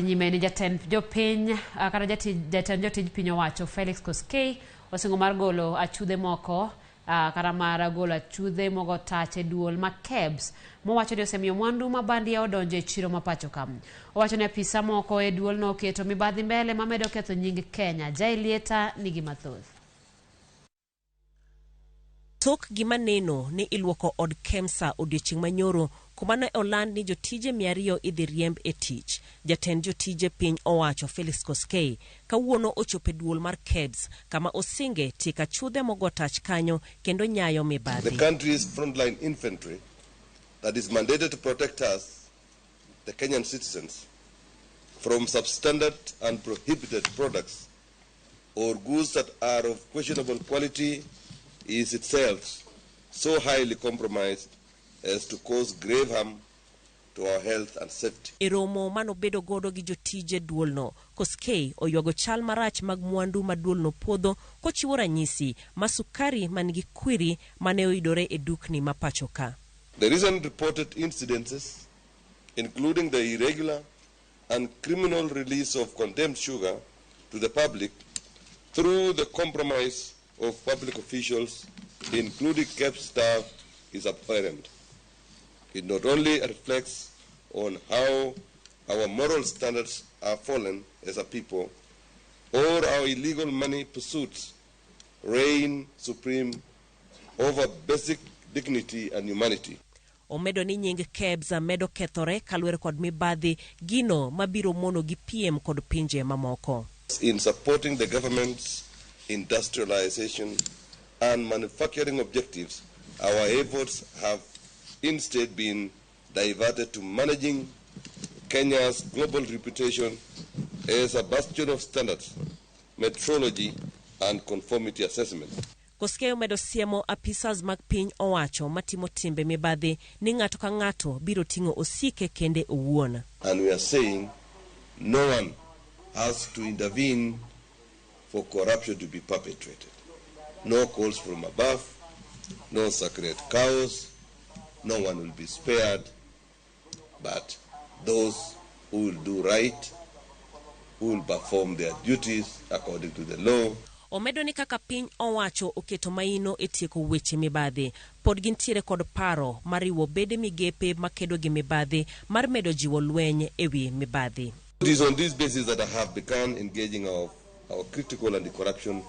nyime ni jatend jopiny kata jatend jotij piny owacho Felix Koskei osingo mar golo achudhe moko kata mar golo achudhe mogo tach e duol ma KEBS mowacho ni osemiyo mwandu ma bandia odonjo e chiro ma pacho ka. Owacho ni apisa moko e duolno oketo mibadhi mbele mamedo ketho nying Kenya. Jailieta nigi mathoth. Tok gima neno ni iluoko od Kemsa odiochieng' manyoro kuma ne oland ni jotije 200 idhi riemb e tich. Jatend jotije piny owacho Felix Koskei kawuono ochopo e duol mar KEBS kama osinge tieko achudhe mogo tach kanyo kendo nyayo mibadhi. The country's frontline infantry that is mandated to protect us, the Kenyan citizens, from substandard and prohibited products or goods that are of questionable quality is itself so highly compromised as to cause grave harm to our health and safety. E romo manobedo godo gi jotije duolno, Koskei oywago chal marach mag mwandu ma duolno puodho kochiwo ranyisi ma sukari man gi kwiri mane oyudore e dukni ma pacho ka. The recent reported incidences, including the irregular and criminal release of condemned sugar to the public through the compromise of public officials, including KEBS staff, is abhorrent. It not only reflects on how our moral standards are fallen as a people, or our illegal money pursuits reign supreme over basic dignity and humanity. Omedo ni nying KEBS medo kethore kaluwore kod mibadhi gino mabiro mono gi piem kod pinje mamoko. In supporting the government's industrialization and manufacturing objectives, our efforts have instead been diverted to managing Kenya's global reputation as a bastion of standards, metrology, and conformity assessment. Koskei omedo siemo apisas mag piny owacho matimo timbe mibadhi ni ng'ato ka ng'ato biro ting'o osike kende owuon. And we are saying no one has to intervene for corruption to be perpetrated. No calls from above, no sacred cows, no one will be spared, but those who will do right, who will perform their duties according to the law. Omedo ni kaka piny owacho oketo maino e tieko weche mibadhi, pod gintiere kod paro mar riwo bede migepe makedo gi mibadhi mar medo jiwo lweny ewi mibadhi. It is on this basis that I have begun engaging our critical anti-corruption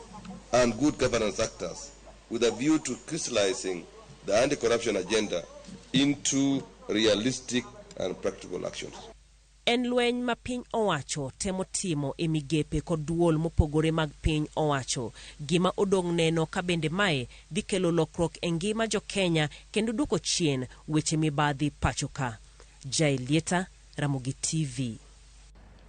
and good governance actors with a view to crystallizing the anti-corruption agenda into realistic and practical actions. En lweny ma piny owacho temo timo e migepe kod duol mopogore mag piny owacho. Gima odong' neno ka bende mae dhi kelo lokruok e ngima jo Kenya kendo duoko chien weche mibadhi pacho ka. Jael Lieta, Ramogi TV.